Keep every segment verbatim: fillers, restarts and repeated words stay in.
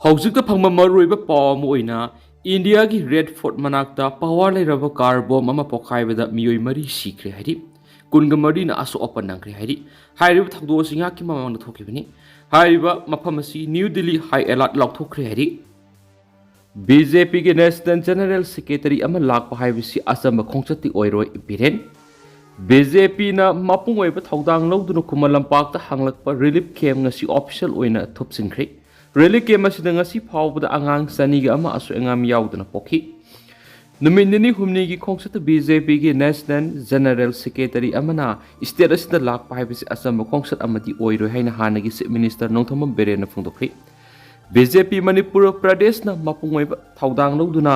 ꯍꯧꯖꯤꯛꯇ ꯐꯪꯕ ꯃꯔꯨꯑꯣꯏꯕ ꯄꯥꯎ ꯑꯃ ꯑꯣꯏꯅ, ꯏꯟꯗꯤꯌꯥꯒꯤ ꯔꯦꯗ ꯐꯣꯔꯠ ꯃꯅꯥꯛꯇ ꯄꯥꯋꯔ ꯂꯩꯔꯕ ꯀꯥꯔ ꯕꯣꯝ ꯑꯃ ꯄꯣꯈꯥꯏꯕꯗ ꯃꯤꯑꯣꯏ ꯃꯔꯤ ꯁꯤꯈ꯭ꯔꯦ ꯍꯥꯏꯔꯤ꯫ ꯀꯨꯟꯒ ꯃꯔꯤꯅ ꯑꯁꯣꯛ ꯑꯄꯟ ꯅꯪꯈ꯭ꯔꯦ ꯍꯥꯏꯔꯤ꯫ ꯍꯥꯏꯔꯤꯕ ꯊꯧꯗꯣꯛ ꯑꯁꯤ ꯉꯥꯏꯍꯥꯛꯀꯤ ꯃꯃꯥꯡꯗ ꯊꯣꯛꯈꯤꯕꯅꯤ꯫ ꯍꯥꯏꯔꯤꯕ ꯃꯐꯝ ꯑꯁꯤ ꯅ꯭ꯌꯨ ꯗꯤꯜꯂꯤ ꯍꯥꯏ ꯑꯦꯂꯔꯠ ꯂꯥꯎꯊꯣꯛꯈ꯭ꯔꯦ ꯍꯥꯏꯔꯤ꯫ ꯕꯤ ꯖꯦ ꯄꯤꯒꯤ ꯅꯦꯁꯅꯦꯜ ꯖꯦꯅꯔꯦꯜ ꯁꯦꯀ꯭ꯔꯦꯇꯔꯤ ꯑꯃ ꯂꯥꯛꯄ ꯍꯥꯏꯕꯁꯤ ꯑꯆꯝꯕ ꯈꯣꯡꯆꯠꯇꯤ ꯑꯣꯏꯔꯣꯏ, ꯕꯤꯔꯦꯟ꯫ ꯕꯤ ꯖꯦ ꯄꯤꯅ ꯃꯄꯨꯡ ꯑꯣꯏꯕ ꯊꯧꯗꯥꯡ ꯂꯧꯗꯨꯅ ꯈꯨꯃꯟ ꯂꯝꯄꯥꯛꯇ ꯍꯥꯡꯂꯛꯄ ꯔꯤꯂꯤꯐ ꯀꯦꯝꯞ ꯉꯁꯤ ꯑꯣꯐꯤꯁꯤꯌꯦꯜ ꯑꯣꯏꯅ ꯊꯨꯞꯆꯤꯟꯈ꯭ꯔꯦ꯫ ꯔꯤꯂꯤꯐ ꯀꯦꯝꯞ ꯑꯁꯤꯗ ꯉꯁꯤ ꯐꯥꯎꯕꯗ ꯑꯉꯥꯡ ꯆꯅꯤꯒ ꯑꯃ ꯑꯁꯣꯏ ꯑꯉꯥꯝ ꯌꯥꯎꯗꯅ ꯄꯣꯛꯈꯤ꯫ ꯅꯨꯃꯤꯠ ꯅꯤꯅꯤ ꯍꯨꯝꯅꯤꯒꯤ ꯈꯣꯡꯆꯠꯇ ꯕꯤ ꯖꯦ ꯄꯤꯒꯤ ꯅꯦꯁꯅꯦꯜ ꯖꯦꯅꯔꯦꯜ ꯁꯦꯀ꯭ꯔꯦꯇꯔꯤ ꯑꯃꯅ ꯁ꯭ꯇꯦꯠ ꯑꯁꯤꯗ ꯂꯥꯛꯄ ꯍꯥꯏꯕꯁꯤ ꯑꯆꯝꯕ ꯈꯣꯡꯆꯠ ꯑꯃꯗꯤ ꯑꯣꯏꯔꯣꯏ ꯍꯥꯏꯅ ꯍꯥꯟꯅꯒꯤ ꯆꯤꯐ ꯃꯤꯅꯤꯁꯇꯔ ꯅꯣꯡꯊꯣꯝꯕꯝ ꯕꯤꯔꯦꯟꯅ ꯐꯣꯡꯗꯣꯛꯈ꯭ꯔꯤ꯫ ꯕꯤ ꯖꯦ ꯄꯤ ꯃꯅꯤꯄꯨꯔ ꯄ꯭ꯔꯗꯦꯁꯅ ꯃꯄꯨꯡ ꯑꯣꯏꯕ ꯊꯧꯗꯥꯡ ꯂꯧꯗꯨꯅ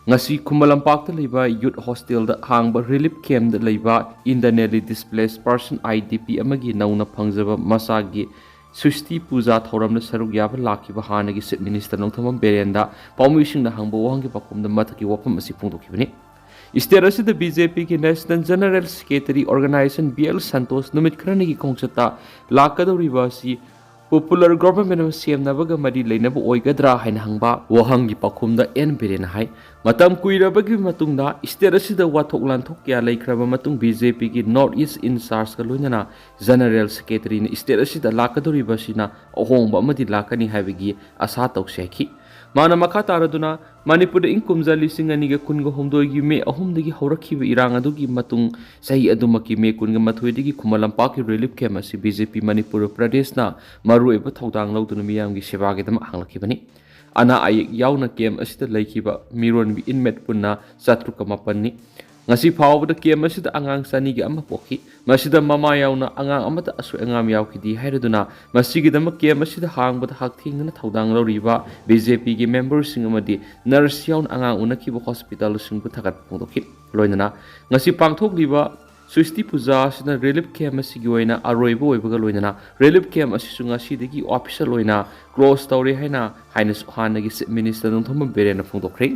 ꯉꯁꯤ ꯈꯨꯃꯟ ꯂꯝꯄꯥꯛꯇ ꯂꯩꯕ ꯌꯨꯠ ꯍꯣꯁꯇꯦꯜꯗ ꯍꯥꯡꯕ ꯔꯤꯂꯤꯐ ꯀꯦꯝꯞꯇ ꯂꯩꯕ ꯏꯟꯇꯔꯅꯦꯂꯤ ꯗꯤꯁꯄ꯭ꯂꯦꯁ ꯄꯔꯁꯟ, ꯑꯥꯏ ꯗꯤ ꯄꯤ, ꯑꯃꯒꯤ ꯅꯧꯅ ꯐꯪꯖꯕ ꯃꯆꯥꯒꯤ ꯁ꯭ꯔꯤꯁꯇꯤ ꯄꯨꯖꯥ ꯊꯧꯔꯝꯗ ꯁꯔꯨꯛ ꯌꯥꯕ ꯂꯥꯛꯈꯤꯕ ꯍꯥꯟꯅꯒꯤ ꯆꯤꯐ ꯃꯤꯅꯤꯁꯇꯔ ꯅꯣꯡꯊꯣꯝꯕꯝ ꯕꯤꯔꯦꯟꯗ ꯄꯥꯎꯃꯤꯁꯤꯡꯅ ꯍꯪꯕ ꯋꯥꯍꯪꯒꯤ ꯄꯥꯎꯈꯨꯝꯗ ꯃꯊꯛꯀꯤ ꯋꯥꯐꯝ ꯑꯁꯤ ꯐꯣꯡꯗꯣꯛꯈꯤꯕꯅꯤ꯫ ꯁ꯭ꯇꯦꯠ ꯑꯁꯤꯗ ꯕꯤ ꯖꯦ ꯄꯤꯒꯤ national general secretary organisation B L Santosh ꯅꯨꯃꯤꯠ ꯈꯔꯅꯤꯒꯤ ꯈꯣꯡꯆꯠꯇ ꯂꯥꯛꯀꯗꯧꯔꯤꯕ ꯑꯁꯤ ꯄꯣꯄꯨꯂꯔ ꯒꯣꯚꯔꯟꯃꯦꯟꯠ ꯑꯃ ꯁꯦꯝꯅꯕꯒ ꯃꯔꯤ ꯂꯩꯅꯕ ꯑꯣꯏꯒꯗ꯭ꯔꯥ ꯍꯥꯏꯅ ꯍꯪꯕ ꯋꯥꯍꯪꯒꯤ ꯄꯥꯎꯈꯨꯝꯗ ꯑꯦꯟ ꯕꯤꯔꯦꯟꯅ ꯍꯥꯏ, ꯃꯇꯝ ꯀꯨꯏꯔꯕꯒꯤ ꯃꯇꯨꯡꯗ ꯁ꯭ꯇꯦꯠ ꯑꯁꯤꯗ ꯋꯥꯊꯣꯛ ꯂꯥꯟꯊꯣꯛ ꯀꯌꯥ ꯂꯩꯈ꯭ꯔꯕ ꯃꯇꯨꯡ ꯕꯤ ꯖꯦ ꯄꯤꯒꯤ ꯅꯣꯔꯠ ꯏꯁ ꯏꯟꯆꯥꯔꯖꯀ ꯂꯣꯏꯅꯅ ꯖꯦꯅꯔꯦꯜ ꯁꯦꯀ꯭ꯔꯦꯇꯔꯤꯅ ꯁ꯭ꯇꯦꯠ ꯑꯁꯤꯗ ꯂꯥꯛꯀꯗꯧꯔꯤꯕ ꯑꯁꯤꯅ ꯑꯍꯣꯡꯕ ꯑꯃꯗꯤ ꯂꯥꯛꯀꯅꯤ ꯍꯥꯏꯕꯒꯤ ꯑꯁꯥ ꯇꯧꯁꯤ ꯍꯥꯏꯈꯤ꯫ ꯃꯥꯅ ꯃꯈꯥ ꯇꯥꯔꯗꯨꯅ, ꯃꯅꯤꯄꯨꯔꯗ ꯏꯪ ꯀꯨꯝꯖꯥ ꯂꯤꯁꯤꯡ ꯑꯅꯤꯒ ꯀꯨꯟꯒ ꯍꯨꯝꯗꯣꯏꯒꯤ ꯃꯦ ꯑꯍꯨꯝꯗꯒꯤ ꯍꯧꯔꯛꯈꯤꯕ ꯏꯔꯥꯡ ꯑꯗꯨꯒꯤ ꯃꯇꯨꯡ ꯆꯍꯤ ꯑꯗꯨꯃꯛꯀꯤ ꯃꯦ ꯀꯨꯟꯒ ꯃꯥꯊꯣꯏꯗꯒꯤ ꯈꯨꯃꯟ ꯂꯝꯄꯥꯛꯀꯤ ꯔꯤꯂꯤꯐ ꯀꯦꯝꯞ ꯑꯁꯤ ꯕꯤ ꯖꯦ ꯄꯤ ꯃꯅꯤꯄꯨꯔ ꯄ꯭ꯔꯗꯦꯁꯅ ꯃꯔꯨꯑꯣꯏꯕ ꯊꯧꯗꯥꯡ ꯂꯧꯗꯨꯅ ꯃꯤꯌꯥꯝꯒꯤ ꯁꯦꯕꯥꯒꯤꯗꯃꯛ ꯍꯥꯡꯂꯛꯈꯤꯕꯅꯤ꯫ ꯑꯅꯥ ꯑꯌꯦꯛ ꯌꯥꯎꯅ ꯀꯦꯝꯞ ꯑꯁꯤꯗ ꯂꯩꯈꯤꯕ ꯃꯤꯔꯣꯟꯕꯤ ꯏꯟꯃꯦꯠ ꯄꯨꯟꯅ ꯆꯥꯇ꯭ꯔꯨꯛꯀ ꯃꯥꯄꯟꯅꯤ꯫ ꯉꯁꯤ ꯐꯥꯎꯕꯗ ꯀꯦꯝꯞ ꯑꯁꯤꯗ ꯑꯉꯥꯡ ꯆꯅꯤꯒ ꯑꯃ ꯄꯣꯛꯈꯤ꯫ ꯃꯁꯤꯗ ꯃꯃꯥ ꯌꯥꯎꯅ ꯑꯉꯥꯡ ꯑꯃꯠꯇ ꯑꯁꯣꯏ ꯑꯉꯥꯝ ꯌꯥꯎꯈꯤꯗꯦ ꯍꯥꯏꯔꯗꯨꯅ, ꯃꯁꯤꯒꯤꯗꯃꯛ ꯀꯦꯝꯞ ꯑꯁꯤꯗ ꯍꯥꯡꯕꯗ ꯍꯛꯊꯦꯡꯅꯅ ꯊꯧꯗꯥꯡ ꯂꯧꯔꯤꯕ ꯕꯤ ꯖꯦ ꯄꯤꯒꯤ ꯃꯦꯝꯕꯔꯁꯤꯡ ꯑꯃꯗꯤ ꯅꯔꯁ ꯌꯥꯎꯅ ꯑꯉꯥꯡ ꯎꯅꯈꯤꯕ ꯍꯣꯁꯄꯤꯇꯥꯜꯁꯤꯡꯕꯨ ꯊꯥꯒꯠꯄ ꯐꯣꯡꯗꯣꯛꯈꯤ꯫ ꯂꯣꯏꯅꯅ ꯉꯁꯤ ꯄꯥꯡꯊꯣꯛꯂꯤꯕ ꯁ꯭ꯔꯤꯁꯇꯤ ꯄꯨꯖꯥ ꯑꯁꯤꯅ ꯔꯤꯂꯤꯐ ꯀꯦꯝꯞ ꯑꯁꯤꯒꯤ ꯑꯣꯏꯅ ꯑꯔꯣꯏꯕ ꯑꯣꯏꯕꯒ ꯂꯣꯏꯅꯅ ꯔꯤꯂꯤꯐ ꯀꯦꯝꯞ ꯑꯁꯤꯁꯨ ꯉꯁꯤꯗꯒꯤ ꯑꯣꯐꯤꯁꯤꯌꯦꯜ ꯑꯣꯏꯅ ꯀ꯭ꯂꯣꯖ ꯇꯧꯔꯦ ꯍꯥꯏꯅ ꯍꯥꯏꯅꯁꯨ ꯍꯥꯟꯅꯒꯤ ꯆꯤꯐ ꯃꯤꯅꯤꯁꯇꯔ ꯅꯣꯡꯊꯣꯝꯕꯝ ꯕꯤꯔꯦꯟꯅ ꯐꯣꯡꯗꯣꯛꯈ꯭ꯔꯦ꯫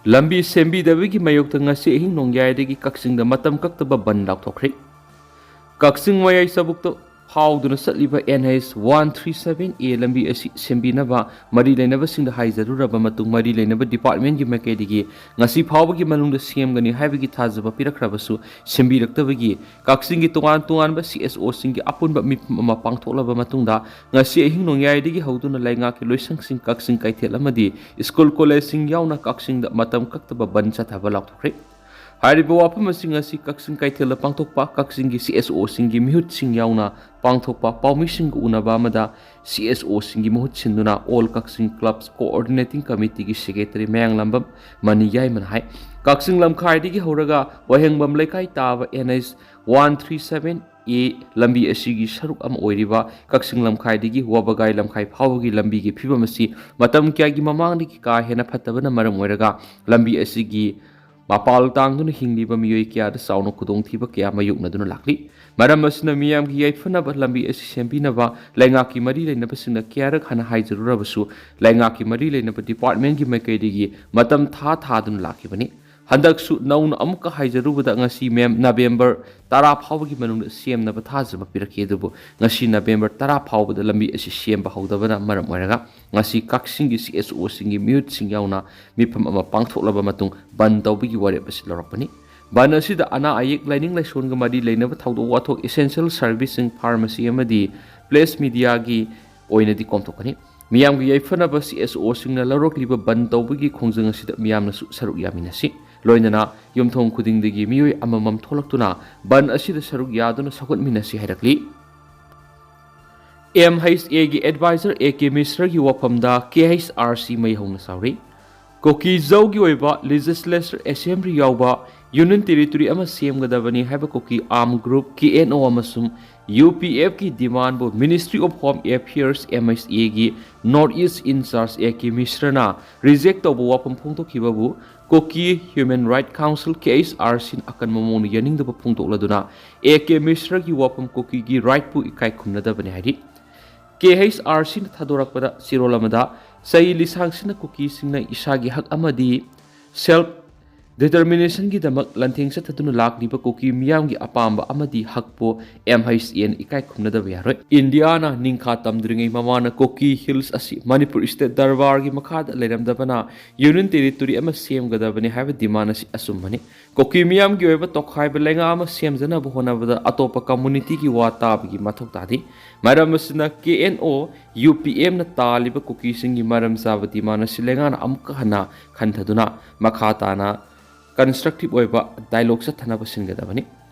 ꯂꯝꯕꯤ ꯁꯦꯝꯕꯤꯗꯕꯒꯤ ꯃꯥꯌꯣꯛꯇ ꯉꯁꯤ ꯑꯍꯤꯡ ꯅꯣꯡꯌꯥꯏꯗꯒꯤ ꯀꯛꯆꯤꯡꯗ ꯃꯇꯝ ꯀꯛꯇꯕ ꯕꯟ ꯂꯥꯎꯊꯣꯛꯈ꯭ꯔꯦ꯫ ꯀꯛꯆꯤꯡ ꯃꯌꯥꯏ ꯆꯕꯨꯛꯇ ꯐꯥꯎꯗꯨꯅ ꯆꯠꯂꯤꯕ N H one three seven A ꯂꯝꯕꯤ ꯑꯁꯤ ꯁꯦꯝꯕꯤꯅꯕ ꯃꯔꯤ ꯂꯩꯅꯕꯁꯤꯡꯗ ꯍꯥꯏꯖꯔꯨꯔꯕ ꯃꯇꯨꯡ, ꯃꯔꯤ ꯂꯩꯅꯕ departmentꯀꯤ ꯃꯥꯏꯀꯩꯗꯒꯤ ꯉꯁꯤ ꯐꯥꯎꯕꯒꯤ ꯃꯅꯨꯡꯗ ꯁꯦꯝꯒꯅꯤ ꯍꯥꯏꯕꯒꯤ ꯊꯥꯖꯕ ꯄꯤꯔꯛꯈ꯭ꯔꯕꯁꯨ ꯁꯦꯝꯕꯤꯔꯛꯇꯕꯒꯤ ꯀꯛꯆꯤꯡꯒꯤ ꯇꯣꯉꯥꯟ ꯇꯣꯉꯥꯟꯕ C S Oꯁꯤꯡꯒꯤ ꯑꯄꯨꯟꯕ ꯃꯤꯐꯝ ꯑꯃ ꯄꯥꯡꯊꯣꯛꯂꯕ ꯃꯇꯨꯡꯗ, ꯉꯁꯤ ꯑꯍꯤꯡ ꯅꯣꯡꯌꯥꯏꯗꯒꯤ ꯍꯧꯗꯨꯅ ꯂꯩꯉꯥꯛꯀꯤ ꯂꯣꯏꯁꯪꯁꯤꯡ ꯀꯛꯆꯤꯡ ꯀꯩꯊꯦꯜ ꯑꯃꯗꯤ ꯁ꯭ꯀꯨꯜ ꯀꯣꯂꯦꯖꯁꯤꯡ ꯌꯥꯎꯅ ꯀꯛꯆꯤꯡꯗ ꯃꯇꯝ ꯀꯛꯇꯕ ꯕꯟ ꯆꯠꯊꯕ ꯂꯥꯎꯊꯣꯛꯈ꯭ꯔꯦ꯫ ꯍꯥꯏꯔꯤꯕ ꯋꯥꯐꯝ ꯑꯁꯤ ꯉꯁꯤ ꯀꯛꯆꯤꯡ ꯀꯩꯊꯦꯜꯗ ꯄꯥꯡꯊꯣꯛꯄ ꯀꯛꯆꯤꯡꯒꯤ C S Oꯁꯤꯡꯒꯤ ꯃꯤꯍꯨꯠꯁꯤꯡ ꯌꯥꯎꯅ ꯄꯥꯡꯊꯣꯛꯄ ꯄꯥꯎꯃꯤꯁꯤꯡꯒ ꯎꯅꯕ ꯑꯃꯗ C S Oꯁꯤꯡꯒꯤ ꯃꯍꯨꯠ ꯁꯤꯟꯗꯨꯅ All Kakching Clubs Coordinating Committeeꯒꯤ secretary ꯃꯌꯥꯡꯂꯝꯕꯝ ꯃꯅꯤ ꯌꯥꯏꯃꯅ ꯍꯥꯏ, ꯀꯛꯆꯤꯡ ꯂꯝꯈꯥꯏꯗꯒꯤ ꯍꯧꯔꯒ ꯋꯥꯍꯦꯡꯕꯝ ꯂꯩꯀꯥꯏ ꯇꯥꯕ N H one three seven A ꯂꯝꯕꯤ ꯑꯁꯤꯒꯤ ꯁꯔꯨꯛ ꯑꯃ ꯑꯣꯏꯔꯤꯕ ꯀꯛꯆꯤꯡ ꯂꯝꯈꯥꯏꯗꯒꯤ ꯋꯥꯕꯒꯥꯏ ꯂꯝꯈꯥꯏ ꯐꯥꯎꯕꯒꯤ ꯂꯝꯕꯤꯒꯤ ꯐꯤꯕꯝ ꯑꯁꯤ ꯃꯇꯝ ꯀꯌꯥꯒꯤ ꯃꯃꯥꯡꯗꯒꯤ ꯀꯥ ꯍꯦꯟꯅ ꯐꯠꯇꯕꯅ ꯃꯔꯝ ꯑꯣꯏꯔꯒ ꯂꯝꯕꯤ ꯑꯁꯤꯒꯤ ꯃꯄꯥꯜ ꯇꯥꯡꯗꯨꯅ ꯍꯤꯡꯂꯤꯕ ꯃꯤꯑꯣꯏ ꯀꯌꯥꯗ ꯆꯥꯎꯅ ꯈꯨꯗꯣꯡꯊꯤꯕ ꯀꯌꯥ ꯃꯥꯌꯣꯛꯅꯗꯨꯅ ꯂꯥꯛꯂꯤ꯫ ꯃꯔꯝ ꯑꯁꯤꯅ ꯃꯤꯌꯥꯝꯒꯤ ꯌꯥꯏꯐꯅꯕ ꯂꯝꯕꯤ ꯑꯁꯤ ꯁꯦꯝꯕꯤꯅꯕ ꯂꯩꯉꯥꯛꯀꯤ ꯃꯔꯤ ꯂꯩꯅꯕꯁꯤꯡꯅ ꯀꯌꯥꯔꯛ ꯍꯥꯟꯅ ꯍꯥꯏꯖꯔꯨꯔꯕꯁꯨ ꯂꯩꯉꯥꯛꯀꯤ ꯃꯔꯤ ꯂꯩꯅꯕ departmentꯀꯤ ꯃꯥꯏꯀꯩꯗꯒꯤ ꯃꯇꯝ ꯊꯥ ꯊꯥꯗꯨꯅ ꯂꯥꯛꯈꯤꯕꯅꯤ꯫ ꯍꯟꯗꯛꯁꯨ ꯅꯧꯅ ꯑꯃꯨꯛꯀ ꯍꯥꯏꯖꯔꯨꯕꯗ ꯉꯁꯤ ꯃꯦꯝ November ꯇꯔꯥ ꯐꯥꯎꯕꯒꯤ ꯃꯅꯨꯡꯗ ꯁꯦꯝꯅꯕ ꯊꯥꯖꯕ ꯄꯤꯔꯛꯈꯤ, ꯑꯗꯨꯕꯨ ꯉꯁꯤ November ꯇꯔꯥ ꯐꯥꯎꯕꯗ ꯂꯝꯕꯤ ꯑꯁꯤ ꯁꯦꯝꯕ ꯍꯧꯗꯕꯅ ꯃꯔꯝ ꯑꯣꯏꯔꯒ ꯉꯁꯤ ꯀꯛꯆꯤꯡꯒꯤ C S Oꯁꯤꯡꯒꯤ ꯃꯤꯍꯨꯠꯁꯤꯡ ꯌꯥꯎꯅ ꯃꯤꯐꯝ ꯑꯃ ꯄꯥꯡꯊꯣꯛꯂꯕ ꯃꯇꯨꯡ ꯕꯟ ꯇꯧꯕꯒꯤ ꯋꯥꯔꯦꯞ ꯑꯁꯤ ꯂꯧꯔꯛꯄꯅꯤ꯫ ꯕꯟ ꯑꯁꯤꯗ ꯑꯅꯥ ꯑꯌꯦꯛ, ꯂꯥꯏꯅꯤꯡ ꯂꯥꯏꯁꯣꯟꯒ ꯃꯔꯤ ꯂꯩꯅꯕ ꯊꯧꯗꯣꯛ ꯋꯥꯊꯣꯛ, essential serviceꯁꯤꯡ, pharmacy ꯑꯃꯗꯤ press mediaꯒꯤ ꯑꯣꯏꯅꯗꯤ ꯀꯣꯝꯊꯣꯛꯀꯅꯤ꯫ ꯃꯤꯌꯥꯝꯒꯤ ꯌꯥꯏꯐꯅꯕ C S Oꯁꯤꯡꯅ ꯂꯧꯔꯛꯂꯤꯕ ꯕꯟ ꯇꯧꯕꯒꯤ ꯈꯣꯡꯖꯪ ꯑꯁꯤꯗ ꯃꯤꯌꯥꯝꯅꯁꯨ ꯁꯔꯨꯛ ꯌꯥꯃꯤꯟꯅꯁꯤ꯫ ꯂꯣꯏꯅꯅ ꯌꯨꯝꯊꯣꯡ ꯈꯨꯗꯤꯡꯗꯒꯤ ꯃꯤꯑꯣꯏ ꯑꯃꯃꯝ ꯊꯣꯛꯂꯛꯇꯨꯅ ꯕꯟ ꯑꯁꯤꯗ ꯁꯔꯨꯛ ꯌꯥꯗꯨꯅ ꯁꯧꯒꯠꯃꯤꯟꯅꯁꯤ ꯍꯥꯏꯔꯛꯂꯤ꯫ M H Aꯒꯤ advisor A K Mishraꯒꯤ ꯋꯥꯐꯝꯗ K H R C ꯃꯩ ꯍꯧꯅ ꯁꯥꯎꯔꯤ꯫ ꯀꯨꯀꯤ ꯖꯧꯒꯤ ꯑꯣꯏꯕ legislature assembly ꯌꯥꯎꯕ union territory ꯑꯃ ꯁꯦꯝꯒꯗꯕꯅꯤ ꯍꯥꯏꯕ ꯀꯨꯀꯤ armed group K N O ꯑꯃꯁꯨꯡ U P Fꯀꯤ demandꯕꯨ Ministry of Home Affairs, M H Aꯒꯤ North East in charge A K Mishraꯅ reject ꯇꯧꯕ ꯋꯥꯐꯝ ꯐꯣꯡꯗꯣꯛꯈꯤꯕꯕꯨ Kuki Human Rights Council, K H R Cꯅ ꯑꯀꯟꯕ ꯃꯑꯣꯡꯗ ꯌꯥꯅꯤꯡꯗꯕ ꯐꯣꯡꯗꯣꯛꯂꯗꯨꯅ A K Mishraꯒꯤ ꯋꯥꯐꯝ ꯀꯨꯀꯤꯒꯤ rightꯄꯨ ꯏꯀꯥꯏ ꯈꯨꯝꯅꯗꯕꯅꯤ ꯍꯥꯏꯔꯤ꯫ K H R Cꯅ ꯊꯥꯗꯣꯔꯛꯄꯗ ꯆꯦꯔꯣꯜ ꯑꯃꯗ ꯆꯍꯤ ꯂꯤꯁꯥꯡꯁꯤꯠꯅ ꯀꯨꯀꯤꯁꯤꯡꯅ ꯏꯁꯥꯒꯤ ꯍꯛ ꯑꯃꯗꯤ self Determinationꯒꯤꯗꯃꯛ ꯂꯥꯟꯊꯦꯡ ꯆꯠꯊꯗꯨꯅ ꯂꯥꯛꯂꯤꯕ ꯀꯨꯀꯤ ꯃꯤꯌꯥꯝꯒꯤ ꯑꯄꯥꯝꯕ ꯑꯃꯗꯤ ꯍꯛꯄꯨ M H A ꯅ ꯏꯀꯥꯏ ꯈꯨꯝꯅꯗꯕ ꯌꯥꯔꯣꯏ꯫ ꯏꯟꯗꯤꯌꯥꯅ ꯅꯤꯡꯈꯥ ꯇꯝꯗ꯭ꯔꯤꯉꯩ ꯃꯃꯥꯡꯗ ꯀꯨꯀꯤ ꯍꯤꯜꯁ ꯑꯁꯤ ꯃꯅꯤꯄꯨꯔ ꯁ꯭ꯇꯦꯠ ꯗꯔꯕꯥꯔꯒꯤ ꯃꯈꯥꯗ ꯂꯩꯔꯝꯗꯕꯅ ꯌꯨꯅꯤꯌꯟ ꯇꯦꯔꯤꯇꯣꯔꯤ ꯑꯃ ꯁꯦꯝꯒꯗꯕꯅꯤ ꯍꯥꯏꯕ ꯗꯤꯃꯥꯟ ꯑꯁꯤ ꯑꯆꯨꯝꯕꯅꯤ꯫ ꯀꯨꯀꯤ ꯃꯤꯌꯥꯝꯒꯤ ꯑꯣꯏꯕ ꯇꯣꯈꯥꯏꯕ ꯂꯩꯉꯥꯛ ꯑꯃ ꯁꯦꯝꯖꯅꯕ ꯍꯣꯠꯅꯕꯗ ꯑꯇꯣꯞꯄ ꯀꯝꯃꯨꯅꯤꯇꯤꯒꯤ ꯋꯥ ꯇꯥꯕꯒꯤ ꯃꯊꯧ ꯇꯥꯗꯦ꯫ ꯃꯔꯝ ꯑꯁꯤꯅ K N O, U P M ꯅ ꯇꯥꯜꯂꯤꯕ ꯀꯨꯀꯤꯁꯤꯡꯒꯤ ꯃꯔꯝ ꯆꯥꯕ ꯗꯤꯃꯥꯟ ꯑꯁꯤ ꯂꯩꯉꯥꯛꯅ ꯑꯃꯨꯛꯀ ꯍꯟꯅ ꯈꯟꯊꯗꯨꯅ ꯃꯈꯥ ꯇꯥꯅ ꯀꯟꯁꯇ꯭ꯔꯛꯇꯤꯚ ꯑꯣꯏꯕ ꯗꯥꯏꯂꯣꯒ ꯆꯠꯊꯅꯕ ꯁꯤꯟꯒꯗꯕꯅꯤ꯫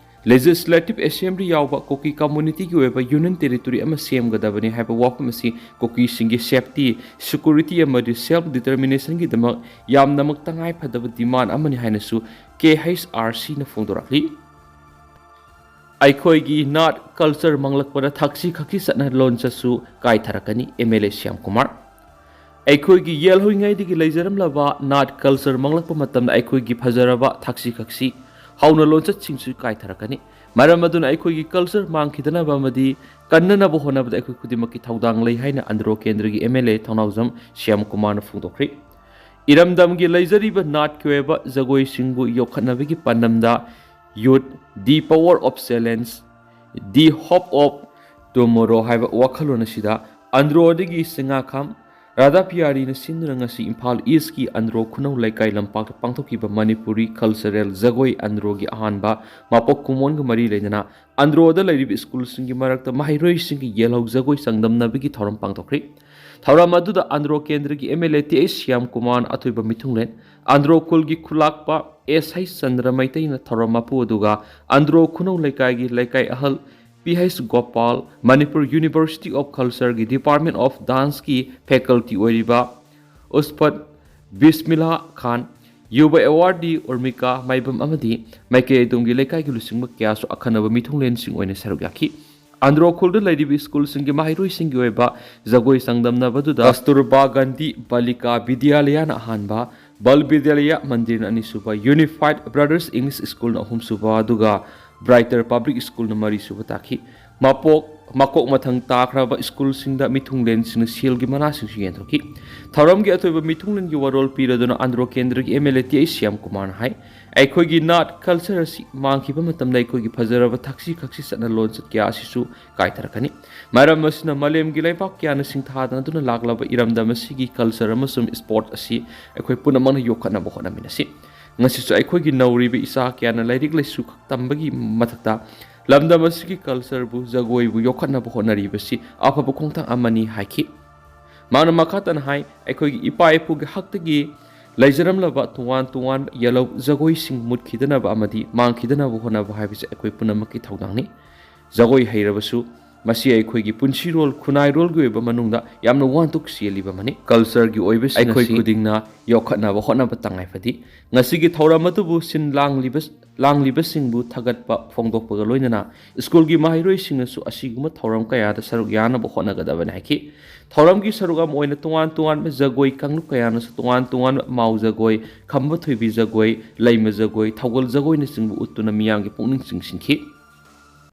ꯂꯦꯖꯤꯁꯂꯦꯇꯤꯚ ꯑꯦꯁꯦꯝꯕ꯭ꯂꯤ ꯌꯥꯎꯕ ꯀꯨꯀꯤ ꯀꯝꯃꯨꯅꯤꯇꯤꯒꯤ ꯑꯣꯏꯕ ꯌꯨꯅꯤꯌꯟ ꯇꯦꯔꯤꯇꯣꯔꯤ ꯑꯃ ꯁꯦꯝꯒꯗꯕꯅꯤ ꯍꯥꯏꯕ ꯋꯥꯐꯝ ꯑꯁꯤ ꯀꯨꯀꯤꯁꯤꯡꯒꯤ ꯁꯦꯐꯇꯤ, ꯁꯦꯀ꯭ꯌꯨꯔꯤꯇꯤ ꯑꯃꯗꯤ ꯁꯦꯜꯐ ꯗꯤꯇꯔꯃꯤꯅꯦꯁꯟꯒꯤꯗꯃꯛ ꯌꯥꯝꯅꯃꯛ ꯇꯉꯥꯏ ꯐꯗꯕ ꯗꯤꯃꯥꯟ ꯑꯃꯅꯤ ꯍꯥꯏꯅꯁꯨ K H R C ꯅ ꯐꯣꯡꯗꯣꯔꯛꯂꯤ꯫ ꯑꯩꯈꯣꯏꯒꯤ ꯅꯥꯠ ꯀꯜꯆꯔ ꯃꯥꯡꯂꯛꯄꯗ ꯊꯛꯁꯤ ꯈꯛꯁꯤ ꯆꯠꯅ ꯂꯣꯟꯆꯠꯁꯨ ꯀꯥꯏꯊꯔꯛꯀꯅꯤ, M L A Shyam Kumar. ꯑꯩꯈꯣꯏꯒꯤ ꯌꯦꯜꯍꯧꯉꯩꯗꯒꯤ ꯂꯩꯖꯔꯝꯂꯕ ꯅꯥꯠ ꯀꯜꯆꯔ ꯃꯥꯡꯂꯛꯄ ꯃꯇꯝꯗ ꯑꯩꯈꯣꯏꯒꯤ ꯐꯖꯔꯕ ꯊꯛꯁꯤ ꯈꯛꯁꯤ ꯍꯧꯅ ꯂꯣꯟꯆꯠꯁꯤꯡꯁꯨ ꯀꯥꯏꯊꯔꯛꯀꯅꯤ꯫ ꯃꯔꯝ ꯑꯗꯨꯅ ꯑꯩꯈꯣꯏꯒꯤ ꯀꯜꯆꯔ ꯃꯥꯡꯈꯤꯗꯅꯕ ꯑꯃꯗꯤ ꯀꯟꯅꯅꯕ ꯍꯣꯠꯅꯕꯗ ꯑꯩꯈꯣꯏ ꯈꯨꯗꯤꯡꯃꯛꯀꯤ ꯊꯧꯗꯥꯡ ꯂꯩ ꯍꯥꯏꯅ ꯑꯟꯗ꯭ꯔꯣ ꯀꯦꯟꯗ꯭ꯔꯒꯤ M L A ꯊꯧꯅꯥꯎꯖꯝ ꯁ꯭ꯌꯥꯝ ꯀꯨꯃꯥꯔꯅ ꯐꯣꯡꯗꯣꯛꯈ꯭ꯔꯤ꯫ ꯏꯔꯝꯗꯝꯒꯤ ꯂꯩꯖꯔꯤꯕ ꯅꯥꯠꯀꯤ ꯑꯣꯏꯕ ꯖꯒꯣꯏꯁꯤꯡꯕꯨ ꯌꯣꯛꯈꯠꯅꯕꯒꯤ ꯄꯥꯟꯗꯝꯗ Youth, The Power of Challenge, The Hope of Tomorrow ꯍꯥꯏꯕ ꯋꯥꯈꯜꯂꯣꯟ ꯑꯁꯤꯗ ꯑꯟꯗ꯭ꯔꯣꯗꯒꯤ ꯆꯤꯡꯉꯥꯈꯥꯝ ꯔꯥꯙꯥ ꯄꯤꯌꯥꯔꯤꯅ ꯁꯤꯟꯗꯨꯅ ꯉꯁꯤ ꯏꯝꯐꯥꯜ ꯏꯁꯀꯤ ꯑꯟꯗ꯭ꯔꯣ ꯈꯨꯅꯧ ꯂꯩꯀꯥꯏ ꯂꯝꯄꯥꯛꯇ ꯄꯥꯡꯊꯣꯛꯈꯤꯕ ꯃꯅꯤꯄꯨꯔꯤ ꯀꯜꯆꯔꯦꯜ ꯖꯒꯣꯏ ꯑꯟꯗ꯭ꯔꯣꯒꯤ ꯑꯍꯥꯟꯕ ꯃꯄꯣꯛ ꯀꯨꯝꯑꯣꯟꯒ ꯃꯔꯤ ꯂꯩꯅꯅ ꯑꯟꯗ꯭ꯔꯣꯗ ꯂꯩꯔꯤꯕ ꯁ꯭ꯀꯨꯜꯁꯤꯡꯒꯤ ꯃꯔꯛꯇ ꯃꯍꯩꯔꯣꯏꯁꯤꯡꯒꯤ ꯌꯦꯜꯍꯧ ꯖꯒꯣꯏ ꯆꯥꯡꯗꯝꯅꯕꯒꯤ ꯊꯧꯔꯝ ꯄꯥꯡꯊꯣꯛꯈ꯭ꯔꯤ꯫ ꯊꯧꯔꯝ ꯑꯗꯨꯗ ꯑꯟꯗ꯭ꯔꯣ ꯀꯦꯟꯗ꯭ꯔꯒꯤ M L A T H Shyam Kumar ꯑꯊꯣꯏꯕ ꯃꯤꯊꯨꯡꯂꯦꯟ, ꯑꯟꯗ꯭ꯔꯣ ꯈꯨꯜꯒꯤ ꯈꯨꯂꯥꯛꯄ S H ꯆꯟꯗ꯭ꯔ ꯃꯩꯇꯩꯅ ꯊꯧꯔꯝ ꯃꯄꯨ ꯑꯗꯨꯒ ꯑꯟꯗ꯭ꯔꯣ ꯈꯨꯅꯧ ꯂꯩꯀꯥꯏꯒꯤ ꯂꯩꯀꯥꯏ ꯑꯍꯜ P H Gopal, Manipur University of Culture ꯒꯤ Department of Dance ꯀꯤ faculty ꯑꯣꯏꯔꯤꯕ ꯎꯁꯄꯠ ꯕꯤꯁꯃꯤꯂꯥ ꯈꯥꯟ, ꯌꯨꯕ ꯑꯦꯋꯥꯔꯗꯤ ꯎꯔꯃꯤꯀꯥ ꯃꯥꯏꯕꯝ ꯑꯃꯗꯤ ꯃꯥꯏꯀꯩ ꯑꯗꯣꯝꯒꯤ ꯂꯩꯀꯥꯏꯒꯤ ꯂꯨꯆꯤꯡꯕ ꯀꯌꯥꯁꯨ ꯑꯈꯟꯅꯕ ꯃꯤꯊꯨꯡꯂꯦꯟꯁꯤꯡ ꯑꯣꯏꯅ ꯁꯔꯨꯛ ꯌꯥꯈꯤ꯫ ꯑꯟꯗ꯭ꯔꯣ ꯈꯨꯜꯗ ꯂꯩꯔꯤꯕ ꯁ꯭ꯀꯨꯜꯁꯤꯡꯒꯤ ꯃꯍꯩꯔꯣꯏꯁꯤꯡꯒꯤ ꯑꯣꯏꯕ ꯖꯒꯣꯏ ꯆꯥꯡꯗꯝꯅꯕꯗꯨꯗ ꯀꯁꯇꯨꯔꯕꯥ ꯒꯥꯟꯙꯤ ꯕꯥꯂꯤꯀꯥ ꯕꯤꯗ꯭ꯌꯥꯂꯌꯥꯅ ꯑꯍꯥꯟꯕ, ꯕꯜ ꯕꯤꯗ꯭ꯌꯥꯂꯌꯥ ꯃꯟꯗꯤꯔꯅ ꯑꯅꯤꯁꯨꯕ, Unified Brothers English School ꯅ ꯑꯍꯨꯝꯁꯨꯕ, ꯑꯗꯨꯒ ꯕ꯭ꯔꯥꯏꯇꯔ ꯄꯕ꯭ꯂꯤꯛ ꯁ꯭ꯀꯨꯜꯅ ꯃꯔꯤꯁꯨꯕ ꯇꯥꯈꯤ꯫ ꯃꯄꯣꯛ ꯃꯀꯣꯛ ꯃꯊꯪ ꯇꯥꯈ꯭ꯔꯕ ꯁ꯭ꯀꯨꯜꯁꯤꯡꯗ ꯃꯤꯊꯨꯡꯂꯦꯟꯁꯤꯡꯅ ꯁꯦꯜꯒꯤ ꯃꯅꯥꯁꯤꯡꯁꯨ ꯌꯦꯟꯊꯣꯛꯈꯤ꯫ ꯊꯧꯔꯝꯒꯤ ꯑꯇꯣꯏꯕ ꯃꯤꯊꯨꯡꯂꯦꯟꯒꯤ ꯋꯥꯔꯣꯜ ꯄꯤꯔꯗꯨꯅ ꯑꯟꯗ꯭ꯔꯣ ꯀꯦꯟꯗ꯭ꯔꯒꯤ M L A T H Shyam ꯀꯨꯃꯥꯔꯅ ꯍꯥꯏ, ꯑꯩꯈꯣꯏꯒꯤ ꯅꯥꯠ ꯀꯜꯆꯔ ꯑꯁꯤ ꯃꯥꯡꯈꯤꯕ ꯃꯇꯝꯗ ꯑꯩꯈꯣꯏꯒꯤ ꯐꯖꯔꯕ ꯊꯛꯁꯤ ꯈꯥꯁꯤ ꯆꯠꯅ ꯂꯣꯟꯆꯠ ꯀꯌꯥ ꯑꯁꯤꯁꯨ ꯀꯥꯏꯊꯔꯛꯀꯅꯤ꯫ ꯃꯔꯝ ꯑꯁꯤꯅ ꯃꯥꯂꯦꯝꯒꯤ ꯂꯩꯕꯥꯛ ꯀꯌꯥꯅ ꯁꯤꯡꯊꯥꯅꯗꯨꯅ ꯂꯥꯛꯂꯕ ꯏꯔꯝꯗꯝ ꯑꯁꯤꯒꯤ ꯀꯜꯆꯔ ꯑꯃꯁꯨꯡ ꯁ꯭ꯄꯣꯔꯠ ꯑꯁꯤ ꯑꯩꯈꯣꯏ ꯄꯨꯝꯅꯃꯛꯅ ꯌꯣꯛꯈꯠꯅꯕ ꯍꯣꯠꯅꯃꯤꯟꯅꯁꯤ꯫ ꯉꯁꯤꯁꯨ ꯑꯩꯈꯣꯏꯒꯤ ꯅꯧꯔꯤꯕ ꯏꯆꯥ ꯀꯌꯥꯅ ꯂꯥꯏꯔꯤꯛ ꯂꯥꯏꯁꯨ ꯈꯛ ꯇꯝꯕꯒꯤ ꯃꯊꯛꯇ ꯂꯝꯗꯝ ꯑꯁꯤꯒꯤ ꯀꯜꯆꯔꯕꯨ, ꯖꯒꯣꯏꯕꯨ ꯌꯣꯛꯈꯠꯅꯕ ꯍꯣꯠꯅꯔꯤꯕꯁꯤ ꯑꯐꯕ ꯈꯣꯡꯊꯥꯡ ꯑꯃꯅꯤ ꯍꯥꯏꯈꯤ꯫ ꯃꯍꯥꯛꯅ ꯃꯈꯥ ꯇꯥꯅ ꯍꯥꯏ, ꯑꯩꯈꯣꯏꯒꯤ ꯏꯄꯥ ꯏꯄꯨꯒꯤ ꯍꯥꯛꯇꯒꯤ ꯂꯩꯖꯔꯝꯂꯕ ꯇꯣꯉꯥꯟ ꯇꯣꯉꯥꯟꯕ ꯌꯥꯂꯧ ꯖꯒꯣꯏꯁꯤꯡ ꯃꯨꯠꯈꯤꯗꯅꯕ ꯑꯃꯗꯤ ꯃꯥꯡꯈꯤꯗꯅꯕ ꯍꯣꯠꯅꯕ ꯍꯥꯏꯕꯁꯤ ꯑꯩꯈꯣꯏ ꯄꯨꯝꯅꯃꯛꯀꯤ ꯊꯧꯗꯥꯡꯅꯤ꯫ ꯖꯒꯣꯏ ꯍꯩꯔꯕꯁꯨ ꯃꯁꯤ ꯑꯩꯈꯣꯏꯒꯤ ꯄꯨꯟꯁꯤꯔꯣꯜ, ꯈꯨꯟꯅꯥꯏꯔꯣꯜꯒꯤ ꯑꯣꯏꯕ ꯃꯅꯨꯡꯗ ꯌꯥꯝꯅ ꯋꯥꯟꯊꯣꯛ ꯆꯦꯜꯂꯤꯕ ꯑꯃꯅꯤ꯫ ꯀꯜꯆꯔꯒꯤ ꯑꯣꯏꯕꯁꯤꯡ ꯑꯩꯈꯣꯏ ꯑꯁꯤ ꯈꯨꯗꯤꯡꯅ ꯌꯣꯛꯈꯠꯅꯕ ꯍꯣꯠꯅꯕ ꯇꯉꯥꯏ ꯐꯗꯦ꯫ ꯉꯁꯤꯒꯤ ꯊꯧꯔꯝ ꯑꯗꯨꯕꯨ ꯁꯤꯟ ꯂꯥꯡꯂꯤꯕ, ꯂꯥꯡꯂꯤꯕꯁꯤꯡꯕꯨ ꯊꯥꯒꯠꯄ ꯐꯣꯡꯗꯣꯛꯄꯒ ꯂꯣꯏꯅꯅ ꯁ꯭ꯀꯨꯜꯒꯤ ꯃꯍꯩꯔꯣꯏꯁꯤꯡꯅꯁꯨ ꯑꯁꯤꯒꯨꯝꯕ ꯊꯧꯔꯝ ꯀꯌꯥꯗ ꯁꯔꯨꯛ ꯌꯥꯅꯕ ꯍꯣꯠꯅꯒꯗꯕꯅꯤ ꯍꯥꯏꯈꯤ꯫ ꯊꯧꯔꯝꯒꯤ ꯁꯔꯨꯛ ꯑꯃ ꯑꯣꯏꯅ ꯇꯣꯉꯥꯟ ꯇꯣꯉꯥꯟꯕ ꯖꯒꯣꯏ ꯀꯥꯡꯂꯨꯞ ꯀꯌꯥꯅꯁꯨ ꯇꯣꯉꯥꯟ ꯇꯣꯉꯥꯟꯕ ꯃꯥꯎ ꯖꯒꯣꯏ, ꯈꯝꯕ ꯊꯣꯏꯕꯤ ꯖꯒꯣꯏ, ꯂꯩꯃ ꯖꯒꯣꯏ, ꯊꯧꯒꯜ ꯖꯒꯣꯏꯅꯆꯤꯡꯕ ꯎꯠꯇꯨꯅ ꯃꯤꯌꯥꯝꯒꯤ ꯄꯨꯛꯅꯤꯡ ꯆꯤꯡꯁꯤꯟꯈꯤ꯫